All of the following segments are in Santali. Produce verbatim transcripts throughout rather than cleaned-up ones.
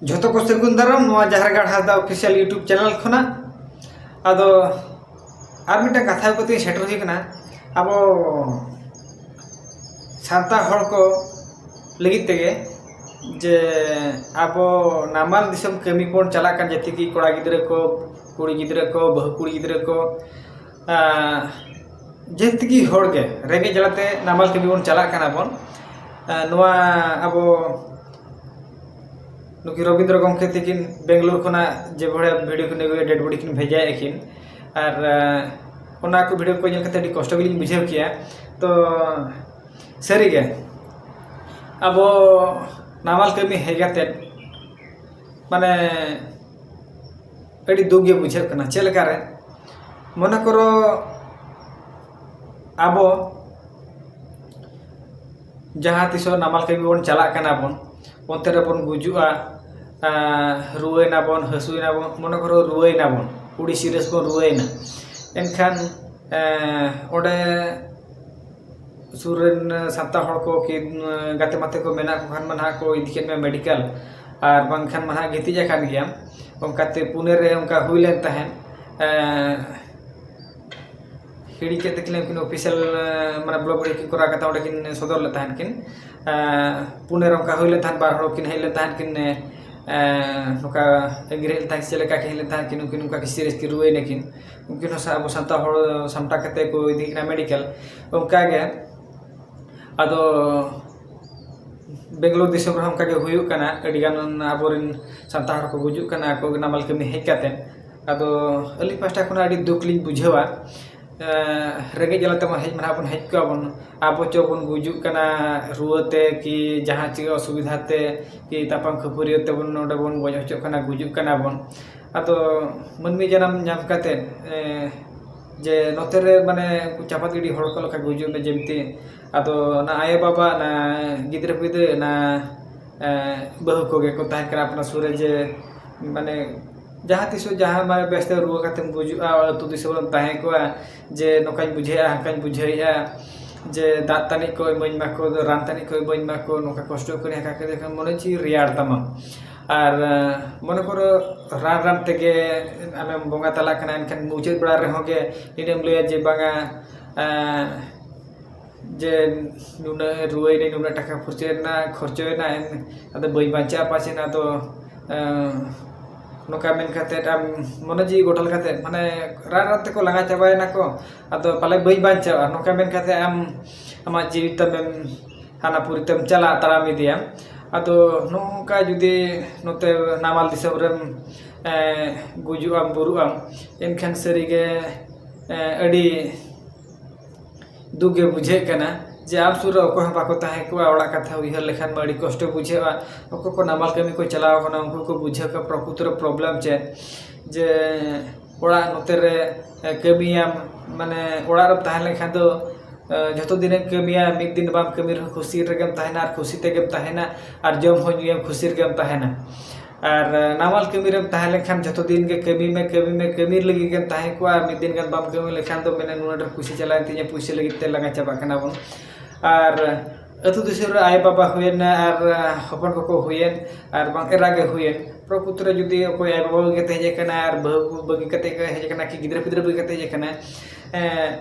ᱡᱷᱚᱛᱚ ᱠᱚ ᱥᱟᱹᱜᱩᱱ ᱫᱟᱨᱟᱢ ᱱᱚᱣᱟ ᱡᱟᱦᱮᱨ ᱜᱟᱲ ᱦᱟᱸᱥᱫᱟ ᱚᱯᱷᱤᱥᱤᱭᱟᱞ YouTube ᱪᱮᱱᱮᱞ ᱠᱷᱚᱱᱟᱜ᱾ ᱟᱫᱚ ᱟᱨ ᱢᱤᱫᱴᱟᱝ ᱠᱟᱛᱷᱟ ᱟᱹᱜᱩ ᱠᱟᱛᱮ ᱥᱮᱴᱮᱨ ᱦᱩᱭ ᱠᱟᱱᱟ᱾ ᱟᱵᱚ ᱥᱟᱱᱛᱟᱲ ᱦᱚᱲ ᱠᱚ ᱞᱟᱹᱜᱤᱫ ᱛᱮᱜᱮ, ᱡᱮ ᱟᱵᱚ ᱱᱟᱢᱟᱞ ᱫᱤᱥᱚᱢ ᱠᱟᱹᱢᱤ ᱵᱚᱱ ᱪᱟᱞᱟᱜ ᱠᱟᱱ, ᱡᱟᱹᱛᱤ ᱠᱤ ᱠᱚᱲᱟ ᱜᱤᱫᱽᱨᱟᱹ ᱠᱚ, ᱠᱩᱲᱤ ᱜᱤᱫᱽᱨᱟᱹ ᱠᱚ, ᱵᱟᱹᱦᱩ ᱠᱩᱲᱤ ᱜᱤᱫᱽᱨᱟᱹ ᱠᱚ, ᱟᱸ, ᱡᱟᱹᱛᱤ ᱠᱤ ᱦᱚᱲ ᱜᱮ ᱨᱮᱸᱜᱮᱡ ᱡᱟᱞᱟᱛᱮ ᱱᱟᱢᱟᱞ ᱠᱟᱹᱢᱤ ᱵᱚᱱ ᱪᱟᱞᱟᱜ ᱠᱟᱱᱟ ᱵᱚᱱ᱾ ᱟᱸ, ᱱᱚᱣᱟ ᱟᱵᱚ ᱱᱩᱠᱤᱱ ᱨᱚᱵᱤᱱᱫᱨᱚ ᱜᱚᱢᱠᱮ ᱛᱤᱠᱤᱱ ᱵᱮᱝᱜᱟᱞᱳᱨ ᱠᱷᱚᱱᱟᱜ ᱡᱮ ᱵᱷᱚᱲᱟ ᱵᱷᱤᱰᱤᱭᱳ ᱠᱤᱱ ᱟᱹᱜᱩᱭᱟ, ᱰᱮᱰ ᱵᱚᱰᱤ ᱠᱤᱱ ᱵᱷᱮᱡᱟᱭᱮᱫ ᱠᱤᱱ᱾ ᱟᱨ, ᱟᱸ, ᱚᱱᱟ ᱠᱚ ᱵᱷᱤᱰᱤᱭᱳ ᱠᱚ ᱧᱮᱞ ᱠᱟᱛᱮ ᱟᱹᱰᱤ ᱠᱚᱥᱴᱚ ᱜᱮᱞᱤᱧ ᱵᱩᱡᱷᱟᱹᱣ ᱠᱮᱜᱼᱟ᱾ ᱛᱚ ᱥᱟᱹᱨᱤᱜᱮ ᱟᱵᱚ ᱱᱟᱢᱟᱞ ᱠᱟᱹᱢᱤ ᱦᱮᱡ ᱠᱟᱛᱮ ᱢᱟᱱᱮ ᱟᱹᱰᱤ ᱫᱩᱠ ᱜᱮ ᱵᱩᱡᱷᱟᱹᱜ ᱠᱟᱱᱟ᱾ ᱪᱮᱫ ᱞᱮᱠᱟᱨᱮ? ᱢᱚᱱᱮ ᱠᱚᱨᱚ ᱟᱵᱚ ᱡᱟᱦᱟᱸ ᱛᱤᱥᱚᱜ ᱱᱟᱢᱟᱞ ᱠᱟᱹᱢᱤ ᱵᱚᱱ ᱪᱟᱞᱟᱜ ᱠᱟᱱᱟ ᱵᱚᱱ, ᱚᱱᱛᱮ ᱨᱮᱵᱚᱱ ᱜᱩᱡᱩᱜᱼᱟ, ᱟᱸ, ᱨᱩᱣᱟᱹᱭᱱᱟ ᱵᱚᱱ, ᱦᱟᱹᱥᱩᱭᱱᱟ ᱵᱚᱱ, ᱢᱚᱱᱮ ᱠᱚᱨᱚ ᱨᱩᱣᱟᱹᱭᱱᱟ ᱵᱚᱱ, ᱟᱹᱰᱤ ᱥᱤᱨᱤᱭᱟᱥ ᱵᱚᱱ ᱨᱩᱣᱟᱹᱭᱱᱟ᱾ ᱮᱱᱠᱷᱟᱱ, ᱟᱸ, ᱚᱸᱰᱮ ᱥᱩᱨ ᱨᱮᱱ ᱥᱟᱱᱛᱟᱲ ᱦᱚᱲ ᱠᱚ ᱠᱤ, ᱜᱟᱛᱮ ᱢᱟᱛᱮ ᱠᱚ ᱢᱮᱱᱟᱜ ᱠᱚ ᱠᱷᱟᱱ ᱢᱟ ᱱᱟᱦᱟᱜ ᱠᱚ ᱤᱫᱤ ᱠᱮᱫ ᱢᱮᱭᱟ ᱢᱮᱰᱤᱠᱮᱞ, ᱟᱨ ᱵᱟᱝᱠᱷᱟᱱ ᱢᱟ ᱱᱟᱦᱟᱜ ᱜᱤᱛᱤᱡ ᱟᱠᱟᱱ ᱜᱮᱭᱟᱢ᱾ ᱚᱱᱠᱟᱛᱮ ᱯᱩᱱᱮ ᱨᱮ ᱚᱱᱠᱟ ᱦᱩᱭ ᱞᱮᱱ ᱛᱟᱦᱮᱸᱫ᱾ ᱮᱸ, ᱦᱤᱲᱤᱧ ᱠᱮᱫ ᱛᱟᱹᱠᱤᱱᱟ ᱩᱱᱠᱤᱱ ᱚᱯᱷᱤᱥᱤᱭᱟᱞ, ᱢᱟᱱᱮ ᱵᱞᱚᱜ ᱵᱷᱤᱰᱤᱭᱳ ᱠᱤᱱ ᱠᱚᱨᱟᱣ ᱠᱟᱛᱮ ᱚᱸᱰᱮ ᱠᱤᱱ ᱥᱚᱫᱚᱨ ᱞᱮᱫ ᱛᱟᱦᱮᱸᱫ ᱠᱤᱱ᱾ ᱮᱸ, ᱯᱩᱱᱮ ᱨᱮ ᱚᱱᱠᱟ ᱦᱩᱭ ᱞᱮᱱ ᱛᱟᱦᱮᱸᱫ, ᱵᱟᱨ ᱦᱚᱲ ᱠᱤᱱ ᱦᱮᱡ ᱞᱮᱱ ᱛᱟᱦᱮᱸᱫ ᱠᱤᱱ, ᱮᱸ, ᱱᱚᱝᱠᱟ ᱟᱹᱜᱤᱨ ᱦᱮᱡ ᱞᱮᱱ ᱛᱟᱦᱮᱸᱫ, ᱪᱮᱫ ᱞᱮᱠᱟ ᱠᱤᱱ ᱦᱮᱡ ᱞᱮᱱ ᱛᱟᱦᱮᱸᱫ ᱠᱤᱱ, ᱩᱱᱠᱤᱱ ᱚᱱᱠᱟ ᱠᱤᱱ ᱥᱤᱨᱤᱭᱟᱥ ᱠᱤᱱ ᱨᱩᱣᱟᱹᱭ ᱱᱟᱹᱠᱤᱱ᱾ ᱩᱱᱠᱤᱱ ᱦᱚᱸ ᱥᱟ-, ᱟᱵᱚ ᱥᱟᱱᱛᱟᱲ ᱦᱚᱲ ᱥᱟᱢᱴᱟᱣ ᱠᱟᱛᱮ ᱠᱚ ᱤᱫᱤ ᱠᱤᱱᱟ ᱢᱮᱰᱤᱠᱮᱞ᱾ ᱚᱱᱠᱟᱜᱮ ᱟᱫᱚ ᱵᱮᱝᱜᱟᱞᱳᱨ ᱫᱤᱥᱚᱢ ᱨᱮᱦᱚᱸ ᱚᱱᱠᱟᱜᱮ ᱦᱩᱭᱩᱜ ᱠᱟᱱᱟ, ᱟᱹᱰᱤᱜᱟᱱ ᱟᱵᱚᱨᱮᱱ ᱥᱟᱱᱛᱟᱲ ᱦᱚᱲ ᱠᱚ ᱜᱩᱡᱩᱜ ᱠᱟᱱᱟ ᱟᱠᱚ ᱱᱟᱢᱟᱞ ᱠᱟᱹᱢᱤ ᱦᱮᱡ ᱠᱟᱛᱮ᱾ ᱟᱫᱚ ᱟᱹᱞᱤᱧ ᱯᱟᱦᱴᱟ ᱠᱷᱚᱱᱟᱜ ᱟᱹᱰᱤ ᱫᱩᱠ ᱞᱤᱧ ᱵᱩᱡᱷᱟᱹᱣᱟ᱾ ᱮᱸ, ᱨᱮᱸᱜᱮᱡ ᱡᱟᱞᱟ ᱛᱮᱢᱟ ᱦᱮᱡ ᱢᱟ ᱱᱟᱦᱟᱜ ᱵᱚᱱ ᱦᱮᱡ ᱠᱚᱜᱼᱟ ᱵᱚᱱ, ᱟᱵᱚ ᱪᱚ ᱵᱚᱱ ᱜᱩᱡᱩᱜ ᱠᱟᱱᱟ ᱨᱩᱣᱟᱹ ᱛᱮ ᱠᱤ ᱡᱟᱦᱟᱸ ᱪᱤᱠᱟᱹ ᱚᱥᱩᱵᱤᱫᱷᱟ ᱛᱮ ᱠᱤ ᱛᱟᱯᱟᱢ ᱠᱷᱟᱹᱯᱟᱹᱨᱤᱭᱟᱹ ᱛᱮᱵᱚᱱ ᱱᱚᱰᱮ ᱵᱚᱱ ᱜᱚᱡ ᱦᱚᱪᱚᱜ ᱠᱟᱱᱟ, ᱜᱩᱡᱩᱜ ᱠᱟᱱᱟ ᱵᱚᱱ᱾ ᱟᱫᱚ ᱢᱟᱹᱱᱢᱤ ᱡᱟᱱᱟᱢ ᱧᱟᱢ ᱠᱟᱛᱮ, ᱮᱸ, ᱡᱮ ᱱᱚᱛᱮ ᱨᱮ ᱢᱟᱱᱮ ᱩᱱᱠᱩ ᱪᱟᱯᱟᱫ ᱜᱤᱰᱤ ᱦᱚᱲ ᱠᱚ ᱞᱮᱠᱟ ᱜᱩᱡᱩᱜ ᱢᱮ ᱡᱮᱢᱛᱤ᱾ ᱟᱫᱚ ᱚᱱᱟ ᱟᱭᱳ ᱵᱟᱵᱟ, ᱚᱱᱟ ᱜᱤᱫᱽᱨᱟᱹ ᱯᱤᱫᱽᱨᱟᱹ, ᱚᱱᱟ, ᱮᱸ, ᱵᱟᱹᱦᱩ ᱠᱚᱜᱮ ᱠᱚ ᱛᱟᱦᱮᱸ ᱠᱟᱱᱟ ᱟᱯᱱᱟᱨ ᱥᱩᱨ ᱨᱮ, ᱡᱮ ᱢᱟᱱᱮ ᱡᱟᱦᱟᱸ ᱛᱤᱥᱚᱜ ᱡᱟᱦᱟᱸ ᱢᱟᱱᱮ ᱵᱮᱥᱛᱮ ᱨᱩᱣᱟᱹ ᱠᱟᱛᱮᱢ ᱜᱩᱡᱩᱜᱼᱟ, ᱟᱹᱛᱩ ᱫᱤᱥᱚᱢ ᱨᱮᱢ ᱛᱟᱦᱮᱸ ᱠᱚᱜᱼᱟ, ᱡᱮ ᱱᱚᱝᱠᱟᱧ ᱵᱩᱡᱷᱟᱹᱣᱮᱫᱼᱟ, ᱦᱟᱱᱠᱟᱧ ᱵᱩᱡᱷᱟᱹᱣᱮᱫᱼᱟ, ᱡᱮ ᱫᱟᱜ ᱛᱟᱹᱱᱤᱡ ᱠᱚ ᱤᱢᱟᱹᱧ ᱢᱟᱠᱚ, ᱨᱟᱱ ᱛᱟᱹᱱᱤᱡ ᱠᱚ ᱤᱢᱟᱹᱧ ᱢᱟᱠᱚ, ᱱᱚᱝᱠᱟ ᱠᱚᱥᱴᱚ ᱠᱚᱨᱮ ᱦᱟᱸᱠᱟ ᱠᱚᱨᱮ ᱠᱷᱟᱱ ᱢᱚᱱᱮ ᱡᱤᱣᱤ ᱨᱮᱭᱟᱲ ᱛᱟᱢᱟ᱾ ᱟᱨ ᱢᱚᱱᱮ ᱠᱚᱨᱚ ᱨᱟᱱ ᱨᱟᱱ ᱛᱮᱜᱮ ᱟᱢᱮᱢ ᱵᱚᱸᱜᱟ ᱛᱟᱞᱟᱜ ᱠᱟᱱᱟ, ᱮᱱᱠᱷᱟᱱ ᱢᱩᱪᱟᱹᱫ ᱵᱮᱲᱟ ᱨᱮᱦᱚᱸ ᱜᱮ ᱱᱤᱱᱟᱹᱢ ᱞᱟᱹᱭᱟ ᱡᱮ ᱵᱟᱝᱟ, ᱡᱮ ᱱᱩᱱᱟᱹᱜ ᱨᱩᱣᱟᱹᱭᱮᱱᱟᱹᱧ, ᱱᱩᱱᱟᱹᱜ ᱴᱟᱠᱟ ᱯᱩᱭᱥᱟᱹ ᱨᱮᱱᱟᱜ ᱠᱷᱚᱨᱪᱚᱭᱮᱱᱟ, ᱟᱫᱚ ᱵᱟᱹᱧ ᱵᱟᱧᱪᱟᱜᱼᱟ ᱯᱟᱪᱮᱫ, ᱟᱫᱚ ᱱᱚᱝᱠᱟ ᱢᱮᱱ ᱠᱟᱛᱮᱫ ᱟᱢ ᱢᱚᱱᱮ ᱡᱤᱣᱤ ᱜᱚᱴᱟᱞ ᱠᱟᱛᱮᱫ, ᱢᱟᱱᱮ, ᱨᱟᱱ ᱨᱟᱱ ᱛᱮᱠᱚ ᱞᱟᱸᱜᱟ ᱪᱟᱵᱟᱭᱮᱱᱟ ᱠᱚ, ᱟᱫᱚ ᱯᱟᱞᱮ ᱵᱟᱹᱧ ᱵᱟᱧᱪᱟᱜᱼᱟ, ᱱᱚᱝᱠᱟ ᱢᱮᱱ ᱠᱟᱛᱮᱫ ᱟᱢ ᱟᱢᱟᱜ ᱡᱤᱣᱤ ᱛᱟᱢᱮᱢ ᱦᱟᱱᱟ ᱯᱩᱨᱤ ᱛᱮᱢ ᱪᱟᱞᱟᱜ, ᱛᱟᱲᱟᱢ ᱤᱫᱤᱭᱟ᱾ ᱟᱫᱚ ᱱᱚᱜᱼᱚ ᱱᱚᱝᱠᱟ ᱡᱩᱫᱤ ᱱᱚᱛᱮ ᱱᱟᱢᱟᱞ ᱫᱤᱥᱚᱢ ᱨᱮᱢ ᱜᱩᱡᱩᱜ ᱟᱢ, ᱵᱩᱨᱩᱜ ᱟᱢ, ᱮᱱᱠᱷᱟᱱ ᱥᱟᱹᱨᱤᱜᱮ ᱟᱹᱰᱤ ᱫᱩᱠ ᱜᱮ ᱵᱩᱡᱷᱟᱹᱜ ᱠᱟᱱᱟ᱾ ᱡᱮ ᱟᱢ ᱥᱩᱨ ᱨᱮ ᱚᱠᱚᱭ ᱦᱚᱸ ᱵᱟᱠᱚ ᱛᱟᱦᱮᱸ ᱠᱚᱜᱼᱟ, ᱚᱲᱟᱜ ᱠᱟᱛᱷᱟ ᱩᱭᱦᱟᱹᱨ ᱞᱮᱠᱷᱟᱱ ᱢᱟ ᱟᱹᱰᱤ ᱠᱚᱥᱴᱚ ᱵᱩᱡᱷᱟᱹᱜᱼᱟ᱾ ᱚᱠᱚᱭ ᱠᱚ ᱱᱟᱢᱟᱞ ᱠᱟᱹᱢᱤ ᱠᱚ ᱪᱟᱞᱟᱣ ᱠᱟᱱᱟ, ᱩᱱᱠᱩ ᱠᱚ ᱵᱩᱡᱷᱟᱹᱣ ᱠᱟᱜᱼᱟ ᱯᱨᱚᱠᱩᱛ ᱨᱮ ᱯᱨᱚᱵᱞᱮᱢ ᱪᱮᱫ, ᱡᱮ ᱚᱲᱟᱜ ᱱᱚᱛᱮ ᱨᱮ ᱠᱟᱹᱢᱤᱭᱟᱢ, ᱢᱟᱱᱮ, ᱚᱲᱟᱜ ᱨᱮᱢ ᱛᱟᱦᱮᱸ ᱞᱮᱱᱠᱷᱟᱱ ᱫᱚ ᱡᱷᱚᱛᱚ ᱫᱤᱱᱮᱢ ᱠᱟᱹᱢᱤᱭᱟ, ᱢᱤᱫ ᱫᱤᱱ ᱵᱟᱢ ᱠᱟᱹᱢᱤ ᱨᱮᱦᱚᱸ ᱠᱷᱩᱥᱤ ᱨᱮᱜᱮᱢ ᱛᱟᱦᱮᱱᱟ ᱟᱨ ᱠᱷᱩᱥᱤ ᱛᱮᱜᱮᱢ ᱛᱟᱦᱮᱱᱟ, ᱟᱨ ᱡᱚᱢ ᱦᱚᱸ ᱧᱩᱭᱟᱢ ᱠᱷᱩᱥᱤ ᱨᱮᱜᱮᱢ ᱛᱟᱦᱮᱱᱟ᱾ ᱟᱨ ᱱᱟᱢᱟᱞ ᱠᱟᱹᱢᱤ ᱨᱮᱢ ᱛᱟᱦᱮᱸ ᱞᱮᱱᱠᱷᱟᱱ ᱡᱷᱚᱛᱚ ᱫᱤᱱ ᱜᱮ ᱠᱟᱹᱢᱤ ᱢᱮ, ᱠᱟᱹᱢᱤ ᱢᱮ, ᱠᱟᱹᱢᱤ ᱞᱟᱹᱜᱤᱫ ᱜᱮᱢ ᱛᱟᱦᱮᱸ ᱠᱚᱜᱼᱟ᱾ ᱟᱨ ᱢᱤᱫ ᱫᱤᱱ ᱜᱟᱱ ᱵᱟᱢ ᱠᱟᱹᱢᱤ ᱞᱮᱠᱷᱟᱱ ᱫᱚ ᱢᱮᱱᱟ, ᱱᱩᱱᱟᱹᱜ ᱰᱷᱮᱨ ᱯᱩᱭᱥᱟᱹ ᱪᱟᱞᱟᱣᱮᱱ ᱛᱤᱧᱟᱹ, ᱯᱩᱭᱥᱟᱹ ᱞᱟᱹᱜᱤᱫ ᱛᱮ ᱞᱟᱸᱜᱟ ᱪᱟᱵᱟᱜ ᱠᱟᱱᱟ ᱵᱚᱱ᱾ ᱟᱨ ᱟᱹᱛᱩ ᱫᱤᱥᱚᱢ ᱨᱮ ᱟᱭᱳ ᱵᱟᱵᱟ ᱦᱩᱭᱮᱱ ᱟᱨ ᱦᱚᱯᱚᱱ ᱠᱚᱠᱚ ᱦᱩᱭᱮᱱ ᱟᱨ ᱵᱟᱝ ᱮᱨᱟ ᱜᱮ ᱦᱩᱭᱮᱱ, ᱯᱨᱚᱠᱩᱛ ᱨᱮ ᱡᱩᱫᱤ ᱚᱠᱚᱭ ᱟᱭᱳ ᱵᱟᱵᱟ ᱵᱟᱹᱜᱤ ᱠᱟᱛᱮ ᱦᱮᱡ ᱟᱠᱟᱱᱟ ᱟᱨ ᱵᱟᱹᱦᱩ ᱠᱚ ᱵᱟᱹᱜᱤ ᱠᱟᱛᱮ ᱠᱚ ᱦᱮᱡ ᱟᱠᱟᱱᱟ, ᱠᱤ ᱜᱤᱫᱽᱨᱟᱹ ᱯᱤᱫᱽᱨᱟᱹ ᱵᱟᱹᱜᱤ ᱠᱟᱛᱮ ᱦᱮᱡ ᱟᱠᱟᱱᱟ,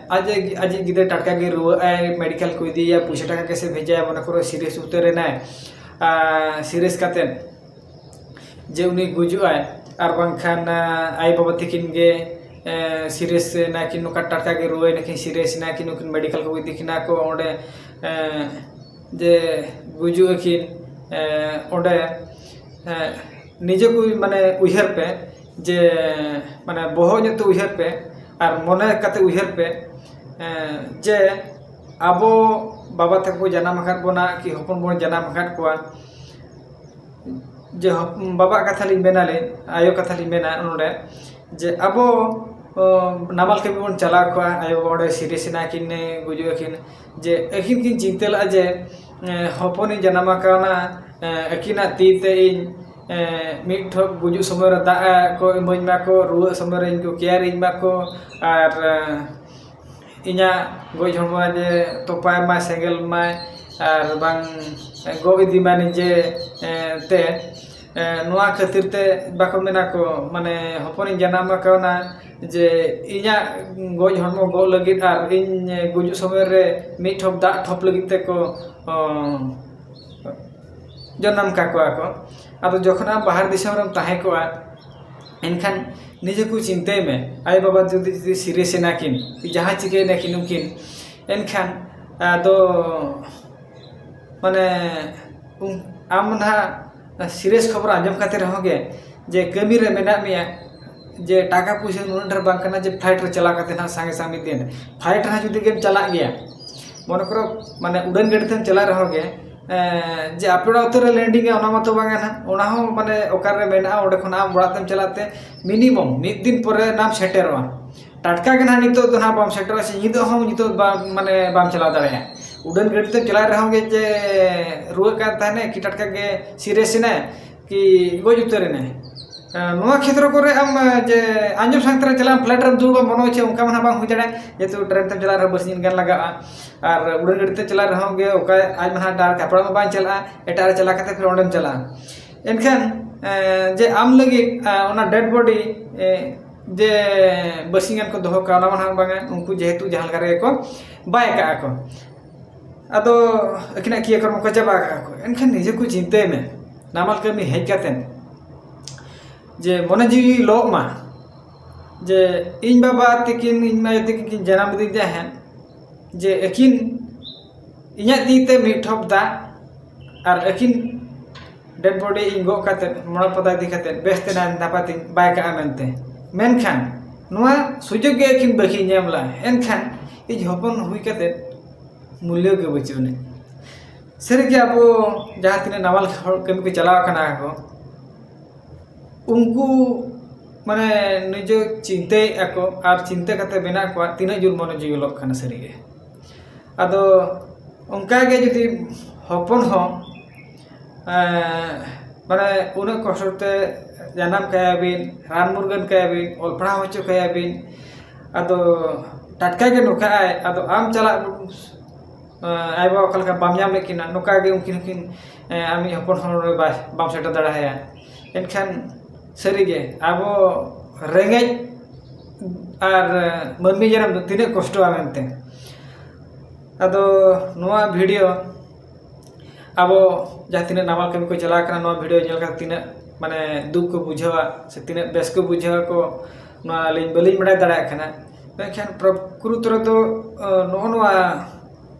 ᱟᱡ ᱟᱡᱤᱡ ᱜᱤᱫᱽᱨᱟᱹ ᱴᱟᱴᱠᱟ ᱜᱮ ᱨᱩᱣᱟᱹᱜ ᱟᱭ, ᱢᱮᱰᱤᱠᱮᱞ ᱠᱚ ᱤᱫᱤᱭᱮᱭᱟ, ᱯᱩᱭᱥᱟᱹ ᱴᱟᱠᱟ ᱠᱮᱥᱮ ᱵᱷᱮᱡᱟᱭᱟ, ᱢᱚᱱᱮ ᱠᱚᱨᱚ ᱥᱤᱨᱤᱭᱟᱥ ᱩᱛᱟᱹᱨ ᱮᱱᱟᱭ, ᱥᱤᱨᱤᱭᱟᱥ ᱠᱟᱛᱮ ᱡᱮ ᱩᱱᱤ ᱜᱩᱡᱩᱜ ᱟᱭ, ᱟᱨ ᱵᱟᱝᱠᱷᱟᱱ ᱟᱭᱳ ᱵᱟᱵᱟ ᱛᱟᱹᱠᱤᱱ ᱜᱮ ᱥᱤᱨᱤᱭᱟᱥ ᱮᱱᱟ ᱠᱤᱱ, ᱱᱚᱝᱠᱟ ᱴᱟᱴᱠᱟ ᱜᱮ ᱨᱩᱣᱟᱹᱭ ᱱᱟᱹᱠᱤᱱ, ᱥᱤᱨᱤᱭᱟᱥ ᱮᱱᱟ ᱠᱤᱱ, ᱱᱩᱠᱤᱱ ᱢᱮᱰᱤᱠᱮᱞ ᱠᱚ ᱤᱫᱤ ᱠᱤᱱᱟ ᱠᱚ ᱚᱸᱰᱮ, ᱡᱮ ᱜᱩᱡᱩᱜ ᱟᱹᱠᱤᱱ ᱚᱸᱰᱮ, ᱱᱤᱡᱮ ᱠᱚ ᱢᱟᱱᱮ ᱩᱭᱦᱟᱹᱨ ᱯᱮ, ᱡᱮ ᱢᱟᱱᱮ ᱵᱚᱦᱚᱜ ᱧᱚᱜ ᱛᱮ ᱩᱭᱦᱟᱹᱨ ᱯᱮ ᱟᱨ ᱢᱚᱱᱮ ᱠᱟᱛᱮ ᱩᱭᱦᱟᱹᱨ ᱯᱮ, ᱡᱮ ᱟᱵᱚ ᱵᱟᱵᱟ ᱛᱟᱠᱚ ᱠᱚ ᱡᱟᱱᱟᱢ ᱟᱠᱟᱫ ᱵᱚᱱᱟ ᱠᱤ ᱦᱚᱯᱚᱱ ᱵᱚᱱ ᱡᱟᱱᱟᱢ ᱟᱠᱟᱫ ᱠᱚᱣᱟ, ᱡᱮ ᱦᱚᱯ-, ᱵᱟᱵᱟᱣᱟᱜ ᱠᱟᱛᱷᱟ ᱞᱤᱧ ᱢᱮᱱᱟᱞᱤᱧ, ᱟᱭᱳ ᱠᱟᱛᱷᱟ ᱞᱤᱧ ᱢᱮᱱᱟ ᱱᱚᱰᱮ, ᱡᱮ ᱟᱵᱚ, ᱚ, ᱱᱟᱢᱟᱞ ᱠᱟᱹᱢᱤ ᱵᱚᱱ ᱪᱟᱞᱟᱣ ᱠᱚᱜᱼᱟ, ᱟᱭᱳ ᱵᱟᱵᱟ ᱚᱸᱰᱮ ᱥᱤᱨᱤᱭᱟᱥ ᱮᱱᱟ ᱠᱤᱱ, ᱜᱩᱡᱩᱜ ᱟᱹᱠᱤᱱ, ᱡᱮ ᱟᱹᱠᱤᱱ ᱠᱤᱱ ᱪᱤᱱᱛᱟᱹ ᱞᱮᱫᱼᱟ ᱡᱮ, ᱮ, ᱦᱚᱯᱚᱱᱤᱧ ᱡᱟᱱᱟᱢ ᱟᱠᱟᱣᱱᱟ, ᱮ, ᱟᱹᱠᱤᱱᱟᱜ ᱛᱤ ᱛᱮ ᱤᱧ, ᱮ, ᱢᱤᱫ ᱴᱷᱚᱯ ᱜᱩᱡᱩᱜ ᱥᱚᱢᱚᱭ ᱨᱮ ᱫᱟᱜ ᱠᱚ ᱤᱢᱟᱹᱧ ᱢᱟᱠᱚ, ᱨᱩᱣᱟᱹᱜ ᱥᱚᱢᱚᱭ ᱨᱮ ᱤᱧ ᱠᱚ ᱠᱮᱭᱟᱨ ᱤᱧ ᱢᱟᱠᱚ, ᱟᱨ, ᱮ, ᱤᱧᱟᱹᱜ ᱜᱚᱡ ᱦᱚᱲᱢᱚ ᱡᱮ ᱛᱚᱯᱟᱭ ᱢᱟᱭ, ᱥᱮᱸᱜᱮᱞ ᱢᱟᱭ, ᱟᱨ ᱵᱟᱝ ᱜᱚᱜ ᱤᱫᱤ ᱢᱟᱭ ᱱᱤᱡᱮ, ᱮ, ᱛᱮ᱾ ᱮ, ᱱᱚᱣᱟ ᱠᱷᱟᱹᱛᱤᱨ ᱛᱮ ᱵᱟᱠᱚ ᱢᱮᱱᱟ ᱠᱚ, ᱢᱟᱱᱮ, ᱦᱚᱯᱚᱱᱤᱧ ᱡᱟᱱᱟᱢ ᱟᱠᱟᱣᱱᱟ, ᱡᱮ ᱤᱧᱟᱹᱜ ᱜᱚᱡ ᱦᱚᱲᱢᱚ ᱜᱚᱜ ᱞᱟᱹᱜᱤᱫ ᱟᱨ ᱤᱧ ᱜᱩᱡᱩᱜ ᱥᱚᱢᱚᱭ ᱨᱮ ᱢᱤᱫ ᱴᱷᱚᱯ ᱫᱟᱜ ᱴᱷᱚᱯ ᱞᱟᱹᱜᱤᱫ ᱛᱮᱠᱚ, ᱚ, ᱡᱟᱱᱟᱢ ᱠᱟᱠᱚᱣᱟ ᱠᱚ᱾ ᱟᱫᱚ ᱡᱚᱠᱷᱚᱱ ᱟᱢ ᱵᱟᱦᱟᱨ ᱫᱤᱥᱚᱢ ᱨᱮᱢ ᱛᱟᱦᱮᱸ ᱠᱚᱜᱼᱟ, ᱮᱱᱠᱷᱟᱱ ᱱᱤᱡᱮ ᱠᱚ ᱪᱤᱱᱛᱟᱹᱭ ᱢᱮ, ᱟᱭᱳ ᱵᱟᱵᱟ ᱡᱩᱫᱤ, ᱡᱩᱫᱤ serious ᱮᱱᱟ ᱠᱤᱱ, ᱡᱟᱦᱟᱸ ᱪᱤᱠᱟᱹᱭᱮᱱᱟ ᱠᱤᱱ ᱩᱱᱠᱤᱱ, ᱮᱱᱠᱷᱟᱱ ᱟᱫᱚ, ᱢᱟᱱᱮ, ᱩᱱ-, ᱟᱢ ᱱᱟᱦᱟᱜ serious ᱠᱷᱚᱵᱚᱨ ᱟᱸᱡᱚᱢ ᱠᱟᱛᱮ ᱨᱮᱦᱚᱸ ᱜᱮ, ᱡᱮ ᱠᱟᱹᱢᱤ ᱨᱮ ᱢᱮᱱᱟᱜ ᱢᱮᱭᱟ, ᱡᱮ ᱴᱟᱠᱟ ᱯᱩᱭᱥᱟᱹ ᱱᱩᱱᱟᱹᱜ ᱰᱷᱮᱨ ᱵᱟᱝ ᱠᱟᱱᱟ ᱡᱮ flight ᱨᱮ ᱪᱟᱞᱟᱣ ᱠᱟᱛᱮ ᱱᱟᱦᱟᱜ ᱥᱟᱸᱜᱮ ᱥᱟᱸᱜᱮ ᱢᱤᱫ ᱫᱤᱱ flight ᱨᱮᱦᱚᱸ ᱡᱩᱫᱤ ᱜᱮᱢ ᱪᱟᱞᱟᱜ ᱜᱮᱭᱟ, ᱢᱚᱱᱮ ᱠᱚᱨᱚ, ᱢᱟᱱᱮ, ᱩᱰᱟᱹᱱ ᱜᱟᱹᱰᱤ ᱛᱮᱢ ᱪᱟᱞᱟᱜ ᱨᱮᱦᱚᱸ ᱜᱮ, ᱮᱸ, ᱡᱮ ᱟᱯᱮ ᱚᱲᱟᱜ ᱩᱛᱟᱹᱨ ᱨᱮ landing ᱟ, ᱚᱱᱟ ᱢᱟᱛᱚ ᱵᱟᱝᱟ ᱱᱟᱦᱟᱜ, ᱚᱱᱟ ᱦᱚᱸ, ᱢᱟᱱᱮ, ᱚᱠᱟᱨᱮ ᱢᱮᱱᱟᱜᱼᱟ, ᱚᱸᱰᱮ ᱠᱷᱚᱱ ᱟᱢ ᱚᱲᱟᱜ ᱛᱮᱢ ᱪᱟᱞᱟᱜ ᱛᱮ minimum ᱢᱤᱫ ᱫᱤᱱ ᱯᱚᱨᱮ ᱱᱟᱢ ᱥᱮᱴᱮᱨᱚᱜᱼᱟ᱾ ᱴᱟᱴᱠᱟ ᱜᱮ ᱱᱟᱦᱟᱜ ᱱᱤᱛᱚᱜ ᱫᱚ ᱱᱟᱦᱟᱜ ᱵᱟᱢ ᱥᱮᱴᱮᱨᱚᱜᱼᱟ, ᱥᱮ ᱧᱤᱫᱟᱹ ᱦᱚᱸ ᱱᱤᱛᱚᱜ ᱵᱟᱢ, ᱢᱟᱱᱮ, ᱵᱟᱢ ᱪᱟᱞᱟᱣ ᱫᱟᱲᱮᱭᱟᱜᱼᱟ᱾ ᱩᱰᱟᱹᱱ ᱜᱟᱹᱰᱤ ᱛᱮᱢ ᱪᱟᱞᱟᱜ ᱨᱮᱦᱚᱸ ᱜᱮ ᱡᱮ ᱨᱩᱣᱟᱹᱜ ᱠᱟᱱ ᱛᱟᱦᱮᱱᱟᱭ ᱠᱤ ᱴᱟᱴᱠᱟ ᱜᱮ serious ᱮᱱᱟᱭ ᱠᱤ ᱜᱚᱡ ᱩᱛᱟᱹᱨ ᱮᱱᱟᱭ᱾ ᱮᱸ, ᱱᱚᱣᱟ ᱠᱷᱮᱛᱨᱚ ᱠᱚᱨᱮ ᱟᱢ, ᱮᱸ, ᱡᱮ ᱟᱸᱡᱚᱢ ᱥᱟᱶᱛᱮ ᱨᱮ ᱪᱟᱞᱟᱜ ᱟᱢ, flight ᱨᱮᱢ ᱫᱩᱲᱩᱵᱼᱟ, ᱢᱚᱱᱮ ᱦᱚᱪᱪᱷᱮ ᱚᱱᱠᱟ ᱢᱟ ᱱᱟᱦᱟᱜ ᱵᱟᱝ ᱦᱩᱭ ᱫᱟᱲᱮᱭᱟᱜᱼᱟ, ᱡᱮᱦᱮᱛᱩ train ᱛᱮᱢ ᱪᱟᱞᱟᱜ ᱨᱮᱦᱚᱸ ᱵᱟᱨᱥᱤᱧ ᱜᱟᱱ ᱞᱟᱜᱟᱜᱼᱟ᱾ ᱟᱨ ᱩᱰᱟᱹᱱ ᱜᱟᱹᱰᱤ ᱛᱮ ᱪᱟᱞᱟᱜ ᱨᱮᱦᱚᱸ ᱜᱮ ᱚᱠᱟ ᱟᱡ ᱢᱟ ᱱᱟᱦᱟᱜ ᱰᱟᱦᱟᱨ ᱠᱟᱯᱲᱟ ᱢᱟ ᱵᱟᱝ ᱪᱟᱞᱟᱜᱼᱟ, ᱮᱴᱟᱜ ᱨᱮ ᱪᱟᱞᱟᱣ ᱠᱟᱛᱮ ᱯᱷᱤᱨ ᱚᱸᱰᱮᱢ ᱪᱟᱞᱟᱜᱼᱟ᱾ ᱮᱱᱠᱷᱟᱱ, ᱮᱸ, ᱡᱮ ᱟᱢ ᱞᱟᱹᱜᱤᱫ, ᱮᱸ, ᱚᱱᱟ dead body, ᱮᱸ, ᱡᱮ ᱵᱟᱨᱥᱤᱧ ᱜᱟᱱ ᱠᱚ ᱫᱚᱦᱚ ᱠᱟᱜᱼᱟ, ᱚᱱᱟ ᱢᱟ ᱱᱟᱦᱟᱜ ᱵᱟᱝᱟ, ᱩᱱᱠᱩ ᱡᱮᱦᱮᱛᱩ ᱡᱟᱦᱟᱸ ᱞᱮᱠᱟ ᱨᱮᱜᱮ ᱠᱚ ᱵᱟᱭ ᱠᱟᱜᱼᱟ ᱠᱚ᱾ ᱟᱫᱚ ᱟᱹᱠᱤᱱᱟᱜ ᱠᱨᱤᱭᱟᱠᱨᱚᱢ ᱠᱚ ᱪᱟᱵᱟ ᱠᱟᱜᱼᱟ ᱠᱚ᱾ ᱮᱱᱠᱷᱟᱱ ᱱᱤᱡᱮ ᱠᱚ ᱪᱤᱱᱛᱟᱹᱭ ᱢᱮ, ᱱᱟᱢᱟᱞ ᱠᱟᱹᱢᱤ ᱦᱮᱡ ᱠᱟᱛᱮᱫ ᱡᱮ ᱢᱚᱱᱮ ᱡᱤᱣᱤ ᱞᱚᱜ ᱢᱟ, ᱡᱮ ᱤᱧ ᱵᱟᱵᱟ ᱛᱟᱹᱠᱤᱱ, ᱤᱧ ᱢᱟᱭᱳ ᱛᱟᱹᱠᱤᱱ ᱠᱤᱱ ᱡᱟᱱᱟᱢ ᱞᱤᱫᱤᱧ ᱛᱟᱦᱮᱸᱫ, ᱡᱮ ᱟᱹᱠᱤᱱ ᱤᱧᱟᱹᱜ ᱛᱤ ᱛᱮ ᱢᱤᱫ ᱴᱷᱚᱯ ᱫᱟᱜ ᱟᱨ ᱟᱹᱠᱤᱱ dead body ᱤᱧ ᱜᱚᱜ ᱠᱟᱛᱮᱫ, ᱢᱚᱲᱟ ᱯᱚᱫᱟ ᱤᱫᱤ ᱠᱟᱛᱮᱫ, ᱵᱮᱥ ᱛᱮ ᱱᱟᱭ ᱱᱟᱯᱟᱭ ᱛᱤᱧ ᱵᱟᱭ ᱠᱟᱜᱼᱟ ᱢᱮᱱᱛᱮ᱾ ᱢᱮᱱᱠᱷᱟᱱ ᱱᱚᱣᱟ ᱥᱩᱡᱳᱜᱽ ᱜᱮ ᱟᱹᱠᱤᱱ ᱵᱟᱹᱠᱤᱱ ᱧᱟᱢ ᱞᱮᱫᱼᱟ᱾ ᱮᱱᱠᱷᱟᱱ ᱤᱧ ᱦᱚᱯᱚᱱ ᱦᱩᱭ ᱠᱟᱛᱮᱫ ᱢᱩᱞᱭᱟᱹ ᱜᱮ ᱵᱟᱹᱪᱩᱜ ᱟᱹᱱᱤᱡ᱾ ᱥᱟᱹᱨᱤᱜᱮ ᱟᱵᱚ ᱡᱟᱦᱟᱸ ᱛᱤᱱᱟᱹᱜ ᱱᱟᱢᱟᱞ ᱦᱚᱲ ᱠᱟᱹᱢᱤ ᱠᱚ ᱪᱟᱞᱟᱣ ᱟᱠᱟᱱᱟ ᱠᱚ, ᱩᱱᱠᱩ ᱢᱟᱱᱮ ᱱᱤᱡᱮ ᱪᱤᱱᱛᱟᱹᱭᱮᱫᱼᱟ ᱠᱚ ᱟᱨ ᱪᱤᱱᱛᱟᱹ ᱠᱟᱛᱮ ᱢᱮᱱᱟᱜ ᱠᱚᱣᱟ, ᱛᱤᱱᱟᱹᱜ ᱡᱳᱨ ᱢᱚᱱᱮ ᱡᱤᱣᱤ ᱞᱚᱜ ᱠᱟᱱᱟ ᱥᱟᱹᱨᱤᱜᱮ᱾ ᱟᱫᱚ ᱚᱱᱠᱟᱜᱮ ᱡᱩᱫᱤ ᱦᱚᱯᱚᱱ ᱦᱚᱸ, ᱮᱸ, ᱢᱟᱱᱮ ᱩᱱᱟᱹᱜ ᱠᱚᱥᱴᱚ ᱛᱮ ᱡᱟᱱᱟᱢ ᱠᱟᱭᱟ ᱵᱤᱱ, ᱨᱟᱱ ᱢᱩᱨᱜᱟᱹᱱ ᱠᱟᱭᱟ ᱵᱤᱱ, ᱚᱞ ᱯᱟᱲᱦᱟᱣ ᱦᱚᱪᱚ ᱠᱟᱭᱟ ᱵᱤᱱ, ᱟᱫᱚ ᱴᱟᱴᱠᱟ ᱜᱮ ᱱᱚᱝᱠᱟᱜᱼᱟᱭ, ᱟᱫᱚ ᱟᱢ ᱪᱟᱞᱟᱜ, ᱮᱸ, ᱟᱭᱳ ᱵᱟᱵᱟ ᱚᱠᱟ ᱞᱮᱠᱟ ᱵᱟᱢ ᱧᱟᱢ ᱞᱮᱫ ᱠᱤᱱᱟ, ᱱᱚᱝᱠᱟ ᱜᱮ ᱩᱱᱠᱤᱱ ᱦᱚᱸᱠᱤᱱ ᱮᱸ, ᱟᱢᱤᱡ ᱦᱚᱯᱚᱱ ᱦᱚᱲ ᱵᱟ-, ᱵᱟᱢ ᱥᱮᱴᱮᱨ ᱫᱟᱲᱮ ᱟᱭᱟ᱾ ᱮᱱᱠᱷᱟᱱ ᱥᱟᱹᱨᱤᱜᱮ ᱟᱵᱚ ᱨᱮᱸᱜᱮᱡ ᱟᱨ ᱢᱟᱹᱱᱢᱤ ᱡᱟᱱᱟᱢ ᱫᱚ ᱛᱤᱱᱟᱹᱜ ᱠᱚᱥᱴᱚᱣᱟ ᱢᱮᱱᱛᱮ᱾ ᱟᱫᱚ ᱱᱚᱣᱟ ᱵᱷᱤᱰᱤᱭᱳ ᱟᱵᱚ ᱡᱟᱦᱟᱸ ᱛᱤᱱᱟᱹᱜ ᱱᱟᱢᱟᱞ ᱠᱟᱹᱢᱤ ᱠᱚ ᱪᱟᱞᱟᱣ ᱠᱟᱱᱟ, ᱱᱚᱣᱟ ᱵᱷᱤᱰᱤᱭᱳ ᱧᱮᱞ ᱠᱟᱛᱮ ᱛᱤᱱᱟᱹᱜ ᱢᱟᱱᱮ ᱫᱩᱠ ᱠᱚ ᱵᱩᱡᱷᱟᱹᱣᱟ ᱥᱮ ᱛᱤᱱᱟᱹᱜ ᱵᱮᱥ ᱠᱚ ᱵᱩᱡᱷᱟᱹᱣᱟ ᱠᱚ, ᱱᱚᱣᱟ ᱟᱹᱞᱤᱧ ᱵᱟᱹᱞᱤᱧ ᱵᱟᱲᱟᱭ ᱫᱟᱲᱮᱭᱟᱜ ᱠᱟᱱᱟ᱾ ᱢᱮᱱᱠᱷᱟᱱ ᱯᱨᱚᱠᱨᱤᱛ ᱨᱮᱫᱚ, ᱟᱸ, ᱱᱚᱜᱼᱚ ᱱᱚᱣᱟ,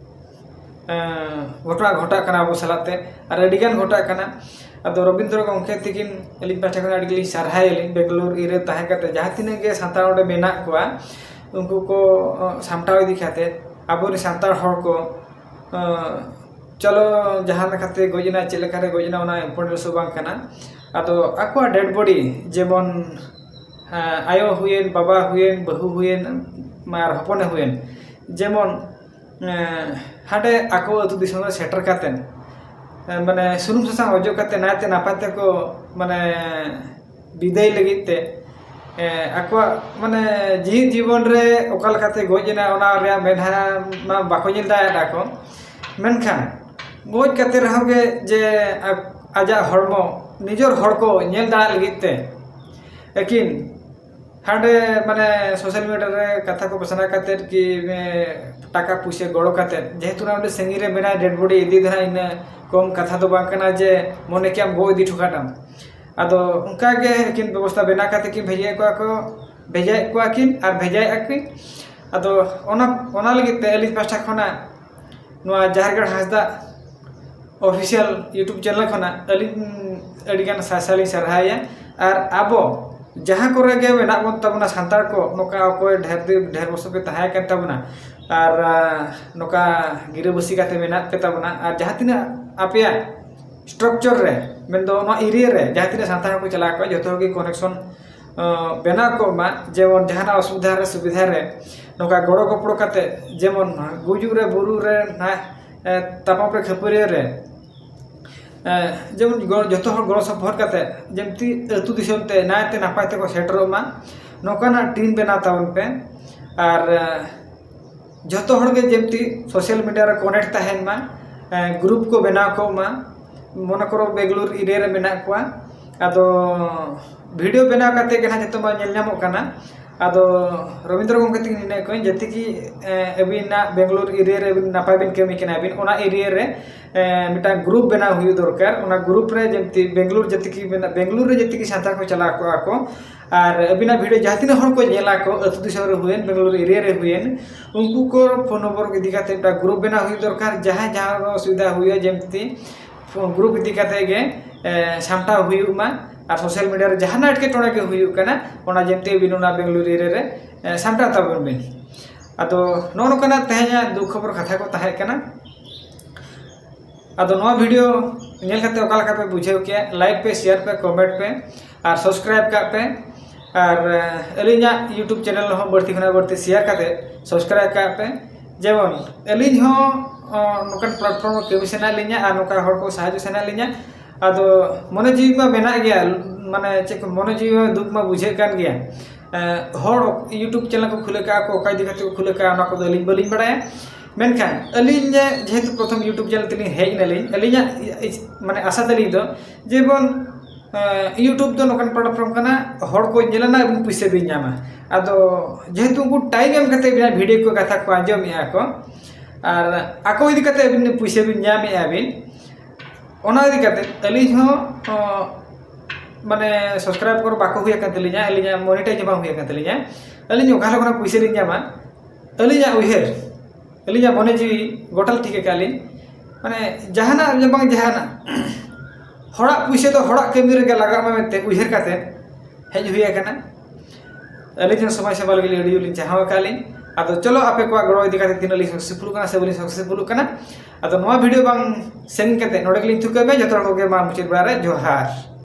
ᱟᱸ, ᱜᱷᱚᱴᱚᱱᱟ ᱜᱷᱚᱴᱟᱜ ᱠᱟᱱᱟ ᱟᱵᱚ ᱥᱟᱞᱟᱜ ᱛᱮ, ᱟᱨ ᱟᱹᱰᱤᱜᱟᱱ ᱜᱷᱚᱴᱟᱜ ᱠᱟᱱᱟ᱾ ᱟᱫᱚ ᱨᱚᱵᱤᱱᱫᱨᱚ ᱜᱚᱢᱠᱮ ᱛᱤᱠᱤᱱ ᱟᱹᱞᱤᱧ ᱯᱟᱦᱴᱟ ᱠᱷᱚᱱ ᱟᱹᱰᱤ ᱜᱮᱞᱤᱧ ᱥᱟᱨᱦᱟᱣᱮᱭᱟᱞᱤᱧ, ᱵᱮᱝᱜᱟᱞᱳᱨ ᱨᱮ ᱛᱟᱦᱮᱸ ᱠᱟᱛᱮ ᱡᱟᱦᱟᱸ ᱛᱤᱱᱟᱹᱜ ᱜᱮ ᱥᱟᱱᱛᱟᱲ ᱚᱸᱰᱮ ᱢᱮᱱᱟᱜ ᱠᱚᱣᱟ, ᱩᱱᱠᱩ ᱠᱚ, ᱟᱸ, ᱥᱟᱢᱴᱟᱣ ᱤᱫᱤ ᱠᱟᱛᱮ ᱟᱵᱚᱨᱮᱱ ᱥᱟᱱᱛᱟᱲ ᱦᱚᱲ ᱠᱚ, ᱟᱸ, ᱪᱚᱞᱚ ᱡᱟᱦᱟᱸ ᱞᱮᱠᱟᱛᱮ ᱜᱚᱡ ᱮᱱᱟ, ᱪᱮᱫ ᱞᱮᱠᱟᱨᱮ ᱜᱚᱡ ᱮᱱᱟ, ᱚᱱᱟ important issue ᱵᱟᱝ ᱠᱟᱱᱟ᱾ ᱟᱫᱚ ᱟᱠᱚᱣᱟᱜ dead body, ᱡᱮᱢᱚᱱ, ᱦᱮᱸ, ᱟᱭᱳ ᱦᱩᱭᱮᱱ, ᱵᱟᱵᱟ ᱦᱩᱭᱮᱱ, ᱵᱟᱹᱦᱩ ᱦᱩᱭᱮᱱ, ᱟᱨ ᱦᱚᱯᱚᱱᱮ ᱦᱩᱭᱮᱱ, ᱡᱮᱢᱚᱱ, ᱮᱸ, ᱦᱟᱸᱰᱮ ᱟᱠᱚ ᱟᱹᱛᱩ ᱫᱤᱥᱚᱢ ᱨᱮ ᱥᱮᱴᱮᱨ ᱠᱟᱛᱮᱫ, ᱮᱸ, ᱢᱟᱱᱮ ᱥᱩᱱᱩᱢ ᱥᱟᱥᱟᱝ ᱚᱡᱚᱜ ᱠᱟᱛᱮ ᱱᱟᱭᱛᱮ ᱱᱟᱯᱟᱭ ᱛᱮᱠᱚ, ᱢᱟᱱᱮ, ᱵᱤᱫᱟᱹᱭ ᱞᱟᱹᱜᱤᱫ ᱛᱮ, ᱮᱸ, ᱟᱠᱚᱣᱟᱜ, ᱢᱟᱱᱮ, ᱡᱤᱣᱤᱫ ᱡᱤᱵᱚᱱ ᱨᱮ ᱚᱠᱟ ᱞᱮᱠᱟᱛᱮ ᱜᱚᱡ ᱮᱱᱟ, ᱚᱱᱟ ᱨᱮᱭᱟᱜ ᱢᱮᱫᱦᱟ ᱢᱟ ᱵᱟᱠᱚ ᱧᱮᱞ ᱫᱟᱲᱮᱭᱟᱜᱼᱟ ᱠᱚ᱾ ᱢᱮᱱᱠᱷᱟᱱ ᱜᱚᱡ ᱠᱟᱛᱮ ᱨᱮᱦᱚᱸ ᱜᱮ ᱡᱮ ᱟ-, ᱟᱡᱟᱜ ᱦᱚᱲᱢᱚ ᱱᱤᱡᱚᱨ ᱦᱚᱲ ᱠᱚ ᱧᱮᱞ ᱫᱟᱲᱮᱭᱟᱜ ᱞᱟᱹᱜᱤᱫ ᱛᱮ ᱟᱹᱠᱤᱱ ᱦᱟᱸᱰᱮ, ᱢᱟᱱᱮ, social media ᱨᱮ ᱠᱟᱛᱷᱟ ᱠᱚ ᱯᱟᱥᱱᱟᱣ ᱠᱟᱛᱮᱫ ᱠᱤ, ᱮ, ᱴᱟᱠᱟ ᱯᱩᱭᱥᱟᱹ ᱜᱚᱲᱚ ᱠᱟᱛᱮᱫ, ᱡᱮᱦᱮᱛᱩ ᱚᱱᱟ ᱚᱸᱰᱮ ᱥᱟᱺᱜᱤᱧ ᱨᱮ ᱢᱮᱱᱟᱭ, dead body ᱤᱫᱤ ᱫᱚ ᱱᱟᱦᱟᱜ ᱤᱱᱟᱹ ᱠᱚᱢ ᱠᱟᱛᱷᱟ ᱫᱚ ᱵᱟᱝ ᱠᱟᱱᱟ ᱡᱮ ᱢᱚᱱᱮ ᱠᱮᱭᱟᱢ ᱜᱚᱜ ᱤᱫᱤ ᱦᱚᱴᱚ ᱠᱟᱜ ᱟᱢ᱾ ᱟᱫᱚ ᱚᱱᱠᱟ ᱜᱮ ᱟᱹᱠᱤᱱ ᱵᱮᱵᱚᱥᱛᱷᱟ ᱵᱮᱱᱟᱣ ᱠᱟᱛᱮ ᱠᱤᱱ ᱵᱷᱮᱡᱟᱭᱮᱫ ᱠᱚᱣᱟ ᱠᱚ, ᱵᱷᱮᱡᱟᱭᱮᱫ ᱠᱚᱣᱟ ᱠᱤᱱ ᱟᱨ ᱵᱷᱮᱡᱟᱭᱮᱫᱼᱟ ᱠᱤᱱ᱾ ᱟᱫᱚ ᱚᱱᱟ, ᱚᱱᱟ ᱞᱟᱹᱜᱤᱫ ᱛᱮ ᱟᱹᱞᱤᱧ ᱯᱟᱦᱴᱟ ᱠᱷᱚᱱᱟᱜ ᱱᱚᱣᱟ ᱡᱟᱦᱮᱨ ᱜᱟᱲ ᱦᱟᱸᱥᱫᱟ official YouTube channel ᱠᱷᱚᱱᱟᱜ ᱟᱹᱞᱤᱧ ᱟᱹᱰᱤᱜᱟᱱ ᱥᱟᱭ ᱥᱟᱭ ᱞᱤᱧ ᱥᱟᱨᱦᱟᱣᱮᱭᱟ᱾ ᱟᱨ ᱟᱵᱚ ᱡᱟᱦᱟᱸ ᱠᱚᱨᱮ ᱜᱮ ᱢᱮᱱᱟᱜ ᱵᱚᱱ ᱛᱟᱵᱚᱱᱟ ᱥᱟᱱᱛᱟᱲ ᱠᱚ, ᱱᱚᱝᱠᱟ ᱚᱠᱚᱭ ᱰᱷᱮᱨ ᱫᱤᱱ, ᱰᱷᱮᱨ ᱵᱚᱥᱚᱨ ᱯᱮ ᱛᱟᱦᱮᱸ ᱠᱟᱱ ᱛᱟᱵᱚᱱᱟ ᱟᱨ, ᱟᱸ, ᱱᱚᱝᱠᱟ ᱜᱤᱨᱟᱹᱵᱟᱹᱥᱤ ᱠᱟᱛᱮ ᱢᱮᱱᱟᱜ ᱯᱮ ᱛᱟᱵᱚᱱᱟ, ᱟᱨ ᱡᱟᱦᱟᱸ ᱛᱤᱱᱟᱹᱜ ᱟᱯᱮᱭᱟᱜ structure ᱨᱮ, ᱢᱮᱱᱫᱚ ᱱᱚᱣᱟ area ᱨᱮ ᱡᱟᱦᱟᱸ ᱛᱤᱱᱟᱹᱜ ᱥᱟᱱᱛᱟᱲ ᱠᱚ ᱪᱟᱞᱟᱣ ᱠᱚᱜᱼᱟ, ᱡᱚᱛᱚ ᱦᱚᱲ ᱜᱮ connection, ᱟᱸ, ᱵᱮᱱᱟᱣ ᱠᱚᱜ ᱢᱟ, ᱡᱮᱢᱚᱱ ᱡᱟᱦᱟᱱᱟᱜ ᱚᱥᱩᱵᱤᱫᱷᱟ ᱨᱮ, ᱥᱩᱵᱤᱫᱷᱟ ᱨᱮ ᱱᱚᱝᱠᱟ ᱜᱚᱲᱚ ᱜᱚᱯᱚᱲᱚ ᱠᱟᱛᱮ, ᱡᱮᱢᱚᱱ ᱜᱩᱡᱩᱜ ᱨᱮ, ᱵᱩᱨᱩ ᱨᱮ, ᱱᱟ-, ᱮ, ᱛᱟᱯᱟᱢ ᱨᱮ, ᱠᱷᱟᱹᱯᱟᱹᱨᱤ ᱨᱮ, ᱮ, ᱡᱮᱢᱚᱱ ᱜᱚ-, ᱡᱚᱛᱚ ᱦᱚᱲ ᱜᱚᱲᱚ ᱥᱚᱯᱚᱦᱚᱫ ᱠᱟᱛᱮ ᱡᱮᱢᱛᱤ ᱟᱹᱛᱩ ᱫᱤᱥᱚᱢ ᱛᱮ ᱱᱟᱭᱛᱮ ᱱᱟᱯᱟᱭ ᱛᱮᱠᱚ ᱥᱮᱴᱮᱨᱚᱜ ᱢᱟ, ᱱᱚᱝᱠᱟᱱᱟᱜ team ᱵᱮᱱᱟᱣ ᱛᱟᱵᱚᱱ ᱯᱮ᱾ ᱟᱨ, ᱮ, ᱡᱚᱛᱚ ᱦᱚᱲ ᱜᱮ ᱡᱮᱢᱛᱤ social media ᱨᱮ connect ᱛᱟᱦᱮᱱ ᱢᱟ, ᱮ, group ᱠᱚ ᱵᱮᱱᱟᱣ ᱠᱚᱜ ᱢᱟ, ᱢᱚᱱᱮ ᱠᱚᱨᱚ ᱵᱮᱝᱜᱟᱞᱩᱨᱩ ᱮᱨᱤᱭᱟ ᱨᱮ ᱢᱮᱱᱟᱜ ᱠᱚᱣᱟ᱾ ᱟᱫᱚ ᱵᱷᱤᱰᱤᱭᱳ ᱵᱮᱱᱟᱣ ᱠᱟᱛᱮ ᱜᱮ ᱱᱟᱦᱟᱜ ᱡᱚᱛᱚ ᱢᱟ ᱧᱮᱞ ᱧᱟᱢᱚᱜ ᱠᱟᱱᱟ᱾ ᱟᱫᱚ ᱨᱚᱵᱤᱱᱫᱨᱚ ᱜᱚᱢᱠᱮ ᱛᱤᱧ ᱱᱮᱱᱮᱫ ᱠᱚᱣᱟᱧ, ᱡᱟᱛᱮ ᱠᱤ ᱟᱹᱵᱤᱱᱟᱜ ᱵᱮᱝᱜᱟᱞᱩᱨᱩ ᱮᱨᱤᱭᱟ ᱨᱮ ᱟᱹᱵᱤᱱ ᱱᱟᱯᱟᱭ ᱵᱤᱱ ᱠᱟᱹᱢᱤ ᱠᱟᱱᱟ, ᱟᱹᱵᱤᱱ ᱚᱱᱟ ᱮᱨᱤᱭᱟ ᱨᱮ ᱢᱤᱫᱴᱟᱝ ᱜᱨᱩᱯ ᱵᱮᱱᱟᱣ ᱦᱩᱭᱩᱜ ᱫᱚᱨᱠᱟᱨ᱾ ᱚᱱᱟ ᱜᱨᱩᱯ ᱨᱮ ᱡᱮᱢᱛᱤ ᱵᱮᱝᱜᱟᱞᱩᱨᱩ ᱡᱟᱛᱮ ᱠᱤ ᱢᱮᱱᱟᱜ, ᱵᱮᱝᱜᱟᱞᱩᱨᱩ ᱨᱮ ᱡᱟᱛᱮ ᱠᱤ ᱥᱟᱱᱛᱟᱲ ᱠᱚ ᱪᱟᱞᱟᱣ ᱠᱚᱜᱼᱟ ᱠᱚ᱾ ᱟᱨ ᱟᱹᱵᱤᱱᱟᱜ ᱵᱷᱤᱰᱤᱭᱳ ᱡᱟᱦᱟᱸ ᱛᱤᱱᱟᱹᱜ ᱦᱚᱲ ᱠᱚ ᱧᱮᱞᱟ ᱠᱚ, ᱟᱹᱛᱩ ᱫᱤᱥᱚᱢ ᱨᱮ ᱦᱩᱭᱮᱱ, ᱵᱮᱝᱜᱟᱞᱩᱨᱩ ᱮᱨᱤᱭᱟ ᱨᱮ ᱦᱩᱭᱮᱱ, ᱩᱱᱠᱩ ᱠᱚ ᱯᱷᱳᱱ ᱱᱚᱢᱵᱚᱨ ᱤᱫᱤ ᱠᱟᱛᱮ ᱢᱤᱫᱴᱟᱝ ᱜᱨᱩᱯ ᱵᱮᱱᱟᱣ ᱦᱩᱭᱩᱜ ᱫᱚᱨᱠᱟᱨ᱾ ᱡᱟᱦᱟᱸᱭ ᱡᱟᱦᱟᱸ ᱚᱥᱩᱵᱤᱫᱷᱟ ᱦᱩᱭᱩᱜᱼᱟ, ᱡᱮᱢᱛᱤ ᱜᱨᱩᱯ ᱤᱫᱤ ᱠᱟᱛᱮ ᱜᱮ ᱥᱟᱢᱴᱟᱣ ᱦᱩᱭᱩᱜ ᱢᱟ᱾ ᱟᱨ ᱥᱳᱥᱟᱞ ᱢᱤᱰᱤᱭᱟ ᱨᱮ ᱡᱟᱦᱟᱱᱟᱜ ᱮᱴᱠᱮᱴᱚᱬᱮ ᱜᱮ ᱦᱩᱭᱩᱜ ᱠᱟᱱᱟ, ᱚᱱᱟ ᱡᱮᱢᱛᱤ ᱟᱹᱵᱤᱱ ᱚᱱᱟ ᱵᱮᱝᱜᱟᱞᱩᱨᱩ ᱮᱨᱤᱭᱟ ᱨᱮ ᱥᱟᱢᱴᱟᱣ ᱛᱟᱵᱚᱱ ᱵᱤᱱ᱾ ᱟᱫᱚ ᱱᱚᱜᱼᱚ ᱱᱚᱝᱠᱟᱱᱟᱜ ᱛᱮᱦᱮᱧᱟᱜ ᱫᱩᱠ ᱠᱷᱚᱵᱚᱨ ᱠᱟᱛᱷᱟ ᱠᱚ ᱛᱟᱦᱮᱸ ᱠᱟᱱᱟ᱾ ᱟᱫᱚ ᱱᱚᱣᱟ ᱵᱷᱤᱰᱤᱭᱳ ᱧᱮᱞ ᱠᱟᱛᱮ ᱚᱠᱟ ᱞᱮᱠᱟ ᱯᱮ ᱵᱩᱡᱷᱟᱹᱣ ᱠᱮᱜᱼᱟ? ᱞᱟᱭᱤᱠ ᱯᱮ, ᱥᱮᱭᱟᱨ ᱯᱮ, ᱠᱚᱢᱮᱱᱴ ᱯᱮ ᱟᱨ ᱥᱟᱵᱥᱠᱨᱟᱭᱤᱵ ᱠᱟᱜ ᱯᱮ᱾ ᱟᱨ ᱟᱹᱞᱤᱧᱟᱜ ᱭᱩᱴᱩᱵᱽ ᱪᱮᱱᱮᱞ ᱦᱚᱸ ᱵᱟᱹᱲᱛᱤ ᱠᱷᱚᱱᱟᱜ ᱵᱟᱹᱲᱛᱤ ᱥᱮᱭᱟᱨ ᱠᱟᱛᱮ ᱥᱟᱵᱥᱠᱨᱟᱭᱤᱵ ᱠᱟᱜ ᱯᱮ᱾ ᱡᱮᱢᱚᱱ ᱟᱹᱞᱤᱧ ᱦᱚᱸ ᱱᱚᱝᱠᱟᱱ ᱯᱞᱟᱴᱯᱷᱚᱨᱢ ᱨᱮ ᱠᱟᱹᱢᱤ ᱥᱟᱱᱟᱭᱮᱫ ᱞᱤᱧᱟ ᱟᱨ ᱱᱚᱝᱠᱟ ᱦᱚᱲ ᱠᱚ ᱥᱟᱦᱟᱡᱽᱡᱚ ᱥᱟᱱᱟᱭᱮᱫ ᱞᱤᱧᱟ᱾ ᱟᱫᱚ ᱢᱚᱱᱮ ᱡᱤᱣᱤ ᱢᱟ ᱢᱮᱱᱟᱜ ᱜᱮᱭᱟ, ᱢᱟᱱᱮ ᱪᱮᱫ ᱠᱚ, ᱢᱚᱱᱮ ᱡᱤᱣᱤ ᱢᱟ ᱫᱩᱠ ᱢᱟ ᱵᱩᱡᱷᱟᱹᱜ ᱠᱟᱱ ᱜᱮᱭᱟ᱾ ᱦᱚᱲ ᱭᱩᱴᱩᱵᱽ ᱪᱮᱱᱮᱞ ᱠᱚ ᱠᱷᱩᱞᱟᱹᱣ ᱠᱟᱜᱼᱟ ᱠᱚ, ᱚᱠᱟ ᱤᱫᱤ ᱠᱟᱛᱮ ᱠᱚ ᱠᱷᱩᱞᱟᱹᱣ ᱠᱟᱜᱼᱟ, ᱚᱱᱟ ᱠᱚᱫᱚ ᱟᱹᱞᱤᱧ ᱵᱟᱹᱞᱤᱧ ᱵᱟᱲᱟᱭᱟ᱾ ᱢᱮᱱᱠᱷᱟᱱ ᱟᱹᱞᱤᱧ ᱡᱮᱦᱮᱛᱩ ᱯᱨᱚᱛᱷᱚᱢ ᱭᱩᱴᱩᱵᱽ ᱪᱮᱱᱮᱞ ᱛᱮᱞᱤᱧ ᱦᱮᱡ ᱮᱱᱟᱞᱤᱧ, ᱟᱹᱞᱤᱧᱟᱜ ᱢᱟᱱᱮ ᱟᱥᱟ ᱛᱟᱹᱞᱤᱧ ᱫᱚ ᱡᱮᱢᱚᱱ ᱭᱩᱴᱩᱵᱽ ᱫᱚ ᱱᱚᱝᱠᱟᱱ ᱯᱞᱟᱴᱯᱷᱚᱨᱢ ᱠᱟᱱᱟ, ᱦᱚᱲ ᱠᱚ ᱧᱮᱞᱟ ᱱᱟ, ᱟᱹᱵᱤᱱ ᱯᱩᱭᱥᱟᱹ ᱵᱤᱱ ᱧᱟᱢᱟ᱾ ᱟᱫᱚ ᱡᱮᱦᱮᱛᱩ ᱩᱱᱠᱩ ᱴᱟᱭᱤᱢ ᱮᱢ ᱠᱟᱛᱮ ᱟᱹᱵᱤᱱᱟᱜ ᱵᱷᱤᱰᱤᱭᱳ ᱠᱚ ᱠᱟᱛᱷᱟ ᱠᱚ ᱟᱸᱡᱚᱢᱮᱫᱼᱟ ᱠᱚ ᱟᱨ ᱟᱠᱚ ᱤᱫᱤ ᱠᱟᱛᱮ ᱟᱹᱵᱤᱱ ᱯᱩᱭᱥᱟᱹ ᱵᱤᱱ ᱧᱟᱢᱮᱫᱼᱟ ᱵᱤᱱ, ᱚᱱᱟ ᱤᱫᱤ ᱠᱟᱛᱮ ᱟᱹᱞᱤᱧ ᱦᱚᱸ ᱢᱟᱱᱮ ᱥᱟᱵᱥᱠᱨᱟᱭᱤᱵ ᱠᱚ ᱵᱟᱠᱚ ᱦᱩᱭ ᱟᱠᱟᱱ ᱛᱟᱹᱞᱤᱧᱟ, ᱟᱹᱞᱤᱧᱟᱜ ᱢᱚᱱᱤᱴᱟᱭᱤᱡᱽ ᱦᱚᱸ ᱵᱟᱝ ᱦᱩᱭ ᱟᱠᱟᱱ ᱛᱟᱹᱞᱤᱧᱟ᱾ ᱟᱹᱞᱤᱧ ᱚᱠᱟ ᱞᱮᱠᱟᱱᱟᱜ ᱯᱩᱭᱥᱟᱹ ᱞᱤᱧ ᱧᱟᱢᱟ? ᱟᱹᱞᱤᱧᱟᱜ ᱩᱭᱦᱟᱹᱨ, ᱟᱹᱞᱤᱧᱟᱜ ᱢᱚᱱᱮ ᱡᱤᱣᱤ ᱜᱚᱴᱟᱞ ᱴᱷᱤᱠ ᱟᱠᱟᱫ ᱞᱤᱧ, ᱢᱟᱱᱮ ᱡᱟᱦᱟᱱᱟᱜ ᱡᱮ ᱵᱟᱝ ᱡᱟᱦᱟᱱᱟᱜ ᱦᱚᱲᱟᱜ ᱯᱩᱭᱥᱟᱹ ᱫᱚ ᱦᱚᱲᱟᱜ ᱠᱟᱹᱢᱤ ᱨᱮᱜᱮ ᱞᱟᱜᱟᱜ ᱢᱟ ᱢᱮᱱᱛᱮ ᱩᱭᱦᱟᱹᱨ ᱠᱟᱛᱮ ᱦᱮᱡ ᱦᱩᱭ ᱟᱠᱟᱱᱟ᱾ ᱟᱹᱞᱤᱧ ᱦᱚᱸ ᱥᱚᱢᱟᱡᱽ ᱥᱮᱵᱟ ᱞᱟᱹᱜᱤᱫ ᱟᱹᱰᱤ ᱡᱳᱨ ᱞᱤᱧ ᱪᱟᱦᱟᱣ ᱟᱠᱟᱫ ᱞᱤᱧ᱾ ᱟᱫᱚ ᱪᱚᱞᱚ ᱟᱯᱮ ᱠᱚᱣᱟᱜ ᱜᱚᱲᱚ ᱤᱫᱤ ᱠᱟᱛᱮ ᱛᱤᱱᱟᱹᱜ ᱞᱤᱧ ᱥᱟᱠᱥᱮᱥᱯᱷᱩᱞ ᱠᱟᱱᱟ ᱥᱮ ᱵᱟᱹᱞᱤᱧ ᱥᱟᱠᱥᱮᱥᱯᱷᱩᱞ ᱠᱟᱱᱟ᱾ ᱟᱫᱚ ᱱᱚᱣᱟ ᱵᱷᱤᱰᱤᱭᱳ ᱵᱟᱝ ᱥᱮᱱ ᱠᱟᱛᱮ ᱱᱚᱰᱮ ᱜᱮᱞᱤᱧ ᱛᱷᱩᱠᱟᱹᱢᱮ᱾ ᱡᱚᱛᱚ ᱦᱚᱲ ᱠᱚᱜᱮ ᱢᱟ ᱢᱩᱪᱟᱹᱫ ᱵᱮᱲᱟ ᱨᱮ ᱡᱚᱦᱟᱨ᱾